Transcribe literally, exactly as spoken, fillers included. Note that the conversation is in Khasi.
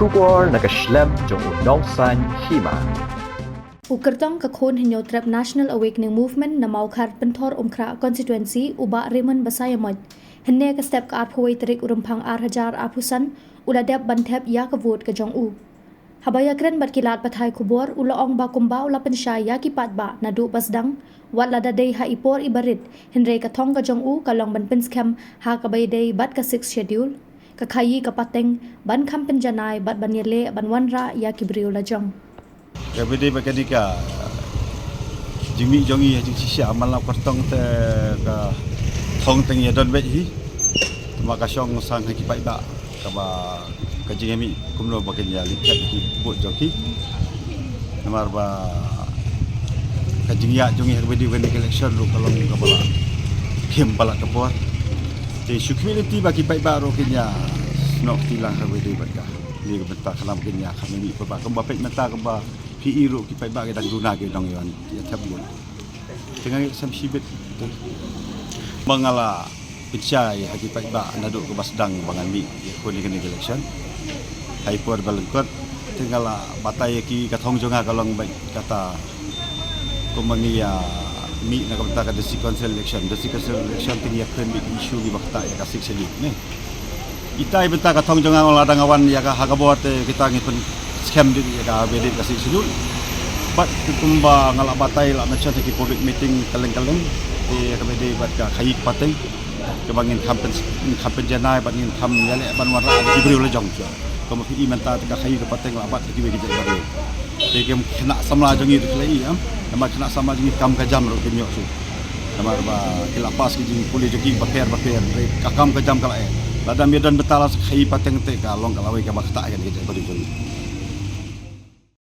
Khubor na ka shlem jong u Nongsaiñ Hima. U kyrtong ka Khun Hynñiewtrep National Awakening Movement na Mawkhar Pynthorumkhrah Constituency, u Bah Raymond Basaiawmoit, hynne ka step ka arphew wei tarik u Rymphang ar hajar arphew san, u la dep ban thep ïa ka vote ka jong u. Haba ïakren bad ki lad pathai khubor, u la ong ba kumba u la pynshai ïa ki paidbah naduh ba sdang, wat lada dei ha i por iba rit, hynrei ka thong ka jong u ka long ban pynskhem ha kaba ïadei bad ka Sixth Schedule, ka khaïi ka pateng, ban kham pynjanai bad ban ïaleh ban wanrah ïa ki briew lajong. Kaba ïadei bad kane ka jingmih jong ngi ha jingshisha, man la kyrtong te ka thong te ngi ïadon beit hi. Te ma ka shong sang ha ki paidbah kaba ka jingmih kumno ba kin ïa leit thep ki vote jong ki. Namar ba ka jingïaid jong ngi ha kaba ïadei bad kane ka election ruh ka long kaba la khim palat ka por. Te shu kmie lynti ba ki paidbah ruh kin ïa snoh kti lang ha kaba ïadei bad ka, ïa ka bynta khnang ba kin ïa kham mih paidbah, kumba peit mynta kumba phi i ruh ki paidbah ki dang duna ki dang ïa wan ïa thep vote. Te nga ngeit sem shibit. Ba nga la pynshai ha ki paidbah naduh kaba sdang ba ngan mih ïa kane ka election. Ha i por ba lyngkot te nga la batai ïa ki, ka thong jong nga ka long beit kata, kumba ngi ïa mih na ka bynta ka District Council election. District Council election te ngi ïa kren beit issue kiba ktah ïa ka Sixth Schedule ne. Ita i bynta ka thong jong nga, lada nga wan ïa ka ha ka bor te kita ngi pynskhem dei ïa kaba ïadei ka Sixth Schedule. Bad kumba nga la batai, la mention ha ki public meeting kylleng kylleng, te kaba ïadei bad ka khaïi pateng, kaba ngin kham pyn, ngin kham pynjanai bad ngin kham ïaleh ban wanrah ïa ki briew lajong. Kumba phi i mynta te ka khaïi ka pateng la bat ha kiwei ki jait briew. Te ki khynnah samla jong ngi ruh ki la i, em, namar khynnah samla jong ngi kam ka jam ruh kim ïoh shuh. Namar ba ki la pass ki jingpule jong ki bapher bapher, hynrei ka kam ka jam ka la eh. Lada ym ïadon bynta la sa khaïi pateng te ka long ka lawei kaba ktah ïa kane ka jaitbynriew jong ngi.